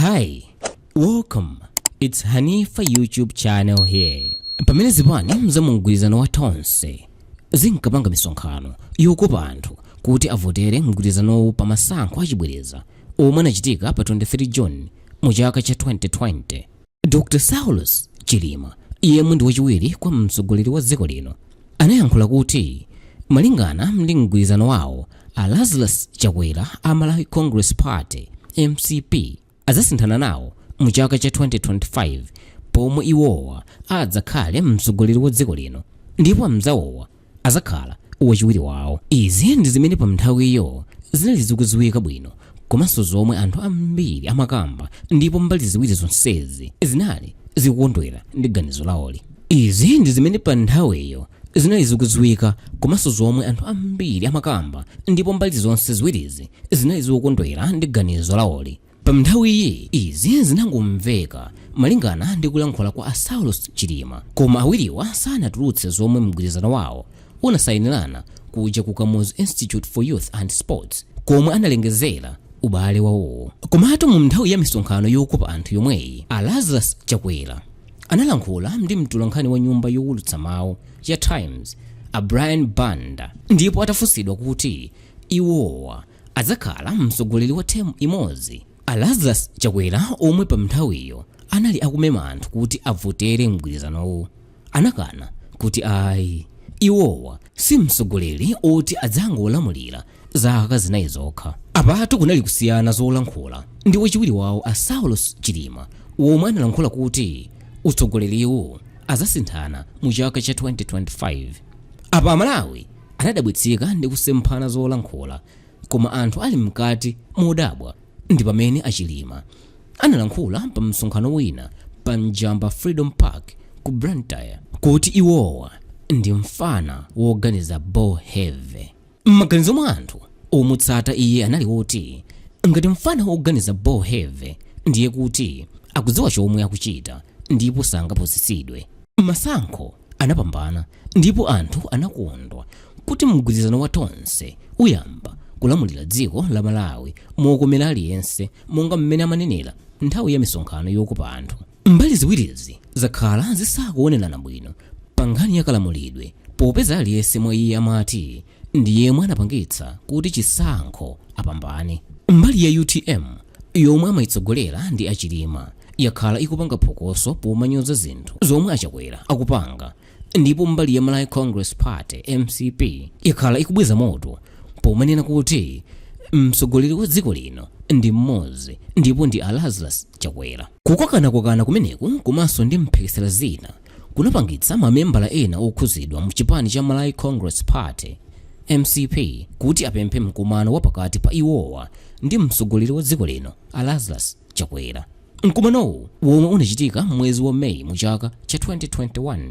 Hi, welcome. It's Hanifa YouTube channel here. Pamene zipani za mgwirizano wa Tonse zinkapanga misonkhano yokopa anthu kuti avotere mgwirizanowu pa masankho achibwereza omwe anachitika pa 23 June mu chaka cha 2020, Dr. Saulos Chilima, yemwe ndi wachiwiri kwa mtsogoleri wa dziko lino, anayankhula kuti malingana ndi mgwirizano wawo, a Lazarus Chakwera a Malawi Congress Party, MCP, adzasinthana nawo mu chaka cha 2025 pomwe iwowa adzakhale mtsogoleri wa dziko lino ndipo amzawowa azakhala wachiwiri wawo. Izi ndi zimene pa nthawiyo zinali zikudziwika bwino komanso zomwe anthu ambiri amakamba, ndipo mbali ziwiri zonsezi zinali zikukondwera ndi ganizo lawoli. Izi ndi zimene pa nthawiyo zinali zikudziwika komanso zomwe anthu ambiri amakamba, ndipo mbali zonse ziwirizi zinali zikukondwera ndi ganizo lawoli. Pa nthawiyi izi zinangomveka malingana ndi kulankhula kwa a Saulos Chilima, koma awiriwa sanatulutse zomwe mgwirizano wawo unasayinirana kuja ku Kamuzu Institute for Youth and Sports komwe analengezera ubale wawowo. Komatu mu nthawi ya misonkhano yokopa anthu yomweyi, a Lazarus Chakwera analankhula ndi mtolankhani wa nyumba yowulutsa mawu ya Times, a Brian Banda, ndipo atafunsidwa kuti iwowa adzakhala mtsogoleri wa term imodzi, a Lazarus Chakwera, omwe pa nthawiyo anali akumema anthu kuti avotere mgwirizanowu, anakana kuti ayi, iwowa si mtsogoleri oti adzangolamulira zaka 4 zokha. Apatu kunali kusiyana zolankhula ndi wachiwiri wawo a Saulos Chilima, womwe analankhula kuti utsogoleriwu azasinthana mu chaka cha 2025. Apa Amalawi anadabwitsika ndi kusemphana zolankhula, koma anthu ali mkati modabwa ndi pamene achilima analankhula pa msonkhano wina pa Njamba Freedom Park ku Blantyre kuti iwowa ndi mfana woganiza bo heavy. M'maganizo mwa anthu omutsata iye anali woti ngati mfana woganiza bo heavy, ndiye kuti akudziwa chomwe akuchita ndipo sangapusitsidwe. Masankho anapambana ndipo anthu anakondwa kuti mgwirizano wa Tonse uyamba kulamulira dziko la Malawi mokomera aliyense monga mmene amanenera nthawi ya misonkhano yokopa anthu. Mbali ziwirizi zakhala zisakuonerana bwino pa nkhani ya kalamulidwe, popeza aliyense mwa iye amati ndi yemwe anapangitsa kuti chisankho apambane. Mbali ya UTM, yomwe amayitsogolera ndi achilima, yakhala ikupanga phokoso pomanyoza zinthu zomwe achakwera akupanga, ndipo mbali ya Malawi Congress Party, MCP, yakhala ikubweza moto pomanena kuti mtsogoleri wa dziko lino ndi mmodzi ndipo ndi a Lazarus Chakwera. Kukokanakokana kumeneku komanso ndi mphekesera zina kunapangitsa mamembala ena okhuzidwa mu chipani cha Malawi Congress Party, MCP, kuti apemphe mkumano wa pakati pa iwowa ndi mtsogoleri wa dziko lino a Lazarus Chakwera. Mkumanowu, womwe unachitika mwezi wa Meyi mu chaka cha 2021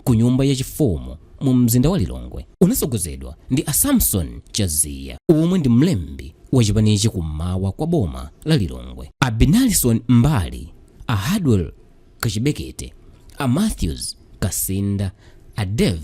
ku nyumba yachifumu mu mzinda wa Lilongwe, unatsogozedwa ndi a Samson Chaziya, omwe ndi mlembi wa chipanichi kummawa kwa boma la Lilongwe, a Binalison Mbali, a Hardwell Kachibekete, a Matthews Kasinda, a Dev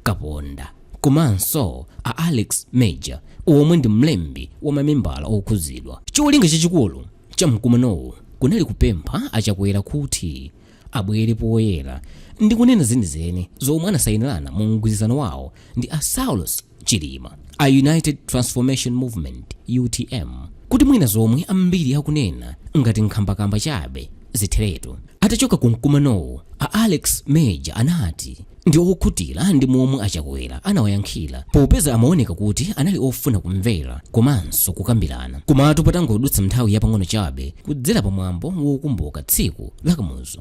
Kaponda komanso a Alex Major, omwe ndi mlembi wa mamembala okhuzidwa. Cholinga chachikulu cha mkumanowu kunali kupempha achakwera kuti abwere poyera ndi kunena zenizeni zomwe anasayinirana mu mgwirizano wawo ndi a Saulos Chilima a United Transformation Movement, UTM, kuti mwina zomwe ambiri akunena ngati nkhambakamba chabe zitheretu. Atachoka ku mkumanowu, a Alex Major anati ndi okhutira ndi momwe achakwera anawayankhira, popeza amaoneka kuti anali ofuna kumvera komanso kukambirana. Komatu patangodutsa nthawi yapang'ono chabe, kudzera pamwambo wokumbuka tsiku la Kamuzu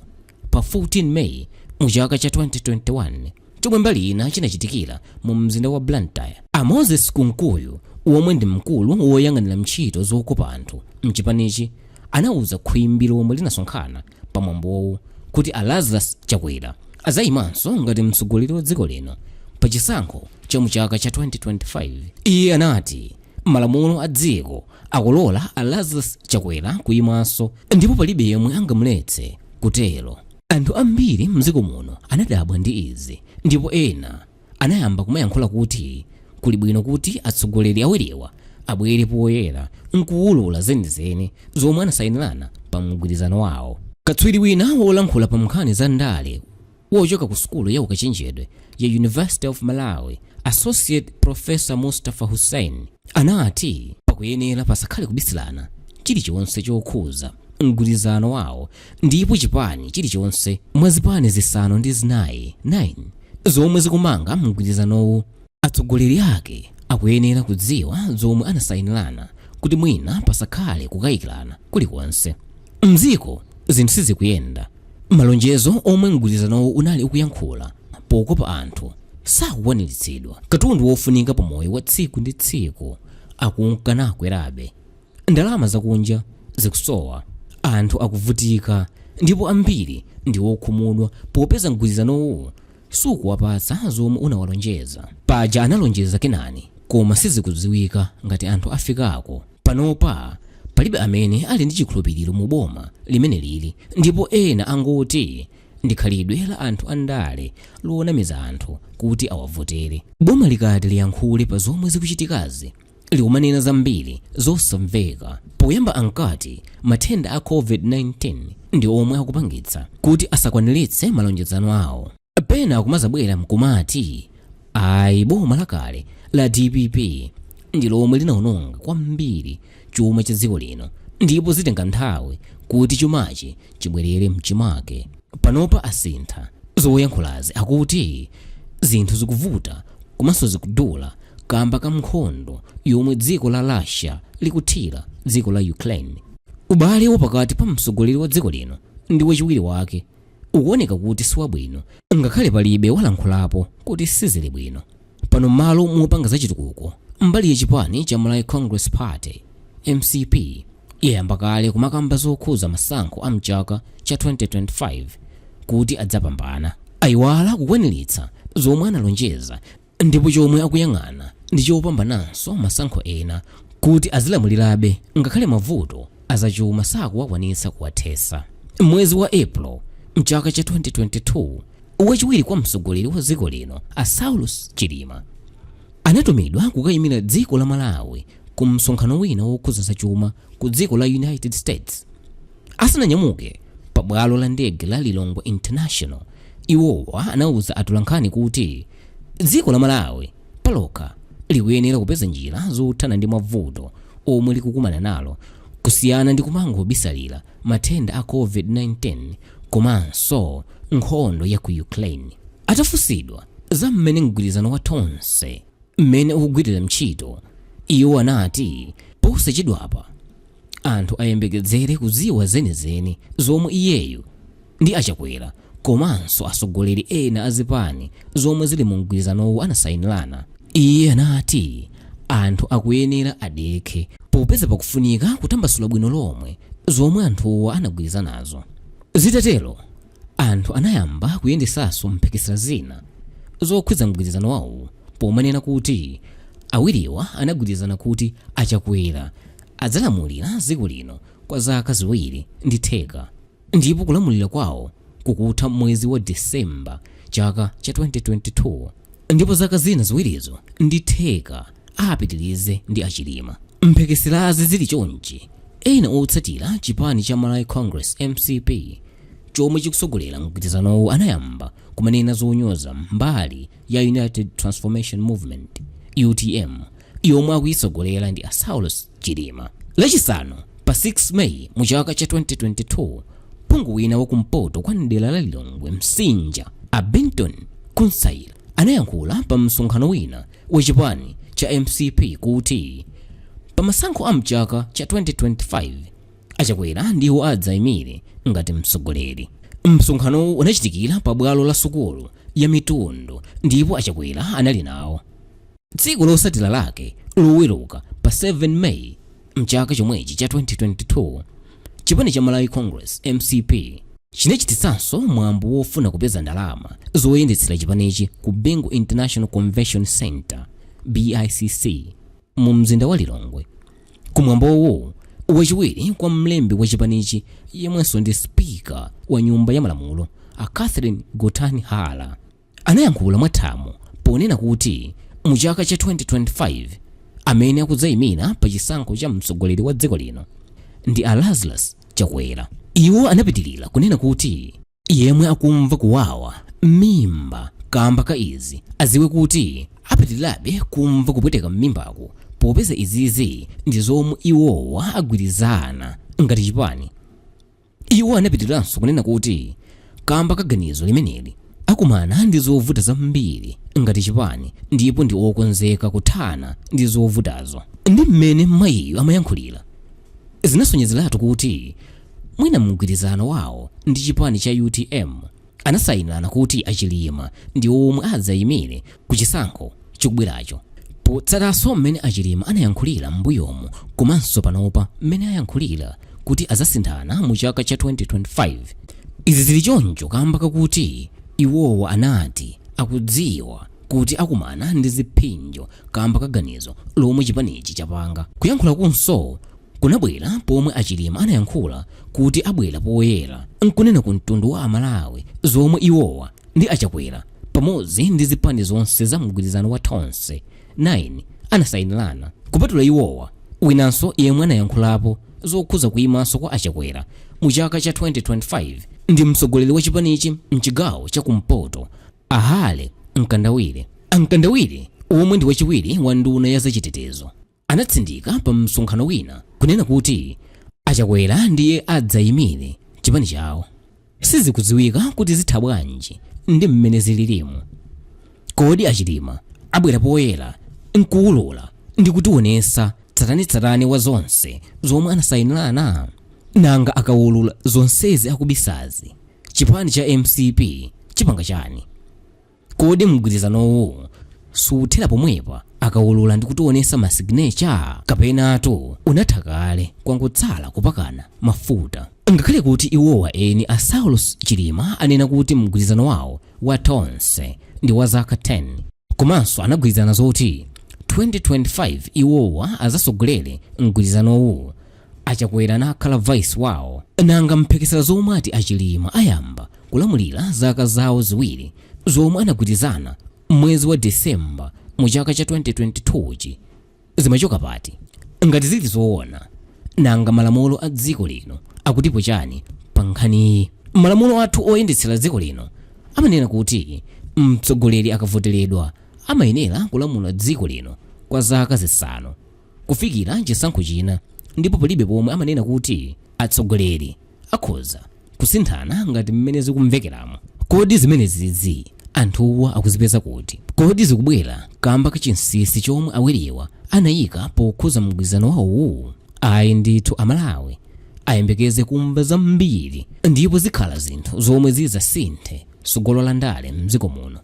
pa 14 May mu chaka cha 2021, chomwe mbali ina chinachitikira mu mzinda wa Blantyre, a Moses Kunkuyu, womwe ndi mkulu woyang'anira ntchito zokopa anthu mchipanichi, anawuza khwimbi lomwe linasonkhana pamwambowu kuti a Lazarus Chakwera adzayimanso ngati mtsogoleri wa dziko lino pa chisankho cha mu chaka cha 2025. Iye anati malamulo a dziko akulola a Lazarus Chakwera kuyimanso ndipo palibe yemwe angamuletse kutero. Anthu ambiri mdziko muno anadabwa ndi izi, ndipo ena anayamba kumayankhula kuti kuli bwino kuti atsogoleri awiriwa abwere poyera nkuwulula zenizeni zomwe anasayinirana pa mgwirizano wawo. Katswiri wina wolankhula pa nkhani za ndale wochoka ku sukulu ya ukachenjedwe ya University of Malawi, Associate Professor Mustafa Hussein, anati pakuyenera pasakhale kubisilana chilichonse chokhuza mgwirizano wawo, ndipo chipani chilichonse mwa zipani 4 9 zomwe zikumanga mgwirizanowu, atsogoleri ake akuyenera kudziwa zomwe anasayinirana kuti mwina pasakhale kukayikirana kulikonse. Mdziko zinthu sizikuyenda. Malonjezo omwe mgwirizanowu unali ukuyankhula pokopa anthu sakukwaniritsidwa. Katundu wofunika pa moyo wa tsiku ndi tsiku akunka nakwerabe. Ndalama zakunja zikusowa, anthu akuvutika ndipo ambiri ndi okhumudwa popeza mgwirizanowu sukuwapatsa zomwe unawalonjeza. Paja analonjeza Kenani, koma sizikudziwika ngati anthu afikako. Panopa palibe amene ali ndi chikhulupiriro mu boma limene lili, ndipo ena angoti ndi khalidwe la anthu andale lonamiza anthu kuti awavotere. Boma likati liyankhule pa zomwe zikuchitikazi, likumanena zambiri zosamveka. Poyamba ankati matenda a COVID-19 ndi omwe akupangitsa kuti asakwaniritse malonjezano awo. Pena akumazabwera mkumati ayi, boma lakale la DPP ndi lomwe linaononga kwambiri chuma cha dziko lino ndipo zitenga nthawi kuti chumachi chibwerere mchimake. Panopa asintha zoyankhulazi, akuti zinthu zikuvuta komanso zikudula kamba ka nkhondo yomwe dziko la Russia likuthira dziko la Ukraine. Ubale wapakati pa mtsogoleri wa dziko lino ndi wachiwiri wake ukuoneka kuti siwabwino, ngakhale palibe walankhulapo kuti sizili bwino. Pano m'malo mopanga zachitukuko, mbali ya chipani cha Malawi Congress Party, MCP, yayamba kale kumakamba zokhuza masankho a mchaka cha 2025 kuti adzapambana. Ayiwala kukwaniritsa zomwe analonjeza, ndipo chomwe akuyang'ana ndi chopambananso masankho ena kuti azilamulirabe ngakhale mavuto azachuma sakuwakwanitsa kuwathesa. Mwezi wa April mchaka cha 2022, wachiwiri kwa mtsogoleri wa dziko lino a Saulos Chilima anatumidwa kukayimira dziko la Malawi ku msonkhano wina wokhuza zachuma ku dziko la United States. Asananyamuke pa bwalo la ndege la Lilongwe International, iwowa anauza atolankhani kuti dziko la Malawi palokha likuyenera kupeza njira zothana ndi mavuto omwe likukumana nalo, kusiyana ndi kumangobisalira matenda a COVID-19 komanso nkhondo ya ku Ukraine. Atafunsidwa za mmene mgwirizano wa Tonse mmene ukugwirira ntchito, iwo anati posachedwapa anthu ayembekezere kudziwa zenizeni zomwe iyeyu ndi aChakwera komanso atsogoleri ena azipani zomwe zili mu mgwirizanowu anasayinirana. Iye anati anthu akuyenera adekhe popeza pakufunika kutambasula bwino lomwe zomwe anthuwa anagwirizanazo. Zitatero, anthu anayamba kuyendesanso mphekesera zina zokhudza mgwirizano wawo, pomanena kuti awiriwa anagwirizana kuti aChakwera adzalamulira dziko lino kwa zaka 2.5, ndipo kulamulira kwawo kukutha mwezi wa Disemba chaka cha 2022, ndipo zaka zina ziwirizo ndi theka apitirize ndi aChilima. Mphekeserazi zili chonchi, ena otsatira chipani cha Malawi Congress, MCP, chomwe chikusogolera mgwirizanowu anayamba kumanena zonyoza mbali ya United Transformation Movement, UTM, yomwe akuyitsogolera ndi a Saulos Chilima. Lachisanu pa 6 May mu chaka cha 2022, phungu wina wakumpoto kwa mdera la Lilongwe Msinja, a Benton Kunsaila, anayankhula pa msonkhano wina wa chipani cha MCP kuti pa masankho a mchaka cha 2025 aChakwera ndiwo adzayimire ngati mtsogoleri. Msonkhanowu unachitikira pa bwalo la sukulu ya Mitundu ndipo aChakwera anali nawo. Tsiku lotsatira lake, Loweruka pa 7 May mchaka chomwechi cha 2022, chipani cha Malawi Congress, MCP, chinachititsanso mwambo wofuna kupeza ndalama zoyendetsera chipanichi ku Bingu International Convention Center, BICC, mu mzinda wa Lilongwe. Kumwambowo, wachiwiri kwa mlembi wa chipanichi yemwenso ndi spika wa nyumba ya malamulo a Catherine Gotani Hara anayankhula mwathamo ponena kuti mu chaka cha 2025 amene akudzayimira pa chisankho cha mtsogoleri wa dziko lino ndi a Lazarus Chakwera. Iwo anapitilira kunena kuti yemwe akumva kuwawa m'mimba kamba ka izi aziwe kuti apitilirabe kumva kupweteka m'mimbaku popeza izizi ndi zomwe iwowa agwirizana ngati chipani. Iwo anapitiriranso kunena kuti kamba ka ganizo limeneli akumana ndi zovuta zambiri ngati chipani ndipo ndi okonzeka kuthana ndi zovutazo. Ndi mmene mayiyu amayankhulira zinasonyezeratu kuti mwina mgwirizano wawo ndi chipani cha utm anasayinirana kuti a Chilima ndi omwe adzayimire ku chisankho chikubweracho. Potsatanso mmene a Chilima anayankhulira m'mbuyomu komanso panopa mmene ayankhulira kuti azasinthana mu chaka cha 2025. Izi zili choncho kamba kakuti iwowa anati akudziwa kuti akumana ndi ziphinjo kamba ka ganizo lomwe chipanichi chapanga. Kuyankhulakunso kunabwera pomwe a Chilima anayankhula kuti abwera poyera nkunena ku mtundu wa aMalawi zomwe iwowa ndi a Chakwera pamodzi ndi zipani zonse za mgwirizano wa Tonse 9 anasayinirana. Kupatula iwowa, winanso yemwe anayankhulapo zokhuza kuyimanso kwa a Chakwera mu chaka cha 2025 ndi mtsogoleri wa chipanichi mchigawo cha kumpoto a Harry Mkandawire. A Mkandawire omwe ndi wachiwiri wa nduna ya zachitetezo anatsindika pa msonkhano wina kunena kuti a Chakwera ndiye adzayimire chipani chawo. Sizikudziwika kuti zitha bwanji ndi mmene zililimu. Kodi a Chilima abwera poyera nkuwulula ndi kutionesa tsatanetsatane wa zonse zomwe anasayinirana? Nanga akawulula zonsezi akubisazi, chipani cha mcp chipanga chani? Kodi mgwirizanowu suthera pomwepa akawulula ndi kutionesa ma signature kapenatu unatha kale kwangotsala kupakana mafuta? Ngakhale kuti iwowa eni a Saulos Chilima anena kuti mgwirizano wawo wa Tonse ndi wa zaka 10 komanso anagwirizana zoti 2025 iwowa azasogolere mgwirizanowu, a Chakwera nakhala vice wawo, nanga mphekesera zomwe ati a Chilima ayamba kulamulira zaka zawo ziwiri zomwe anagwirizana mwezi wa December mu chaka cha 2022 chi zimachoka pati? Ngati zili zoona, nanga malamulo a dziko lino akutipo chani pa nkhaniyi? Malamulo athu oyendetsera dziko lino amanena kuti mtsogoleri akavoteredwa amayenera kulamula dziko lino kwa zaka zisanu kufikira chisankho china ndipo palibe pomwe amanena kuti atsogoleri akhoza kusinthana ngati mmene zikumvekeramo. Kodi zimenezizi anthuwa akuzipeza kuti? Kodi zikubwera kamba ka chinsinsi chomwe awiriwa anayika pokhuza mgwirizano wawowu? Ayi ndithu, Amalawi ayembekeze kumva zambiri ndipo zikhala zinthu zomwe zizasinthe tsogolo la ndale mdziko muno.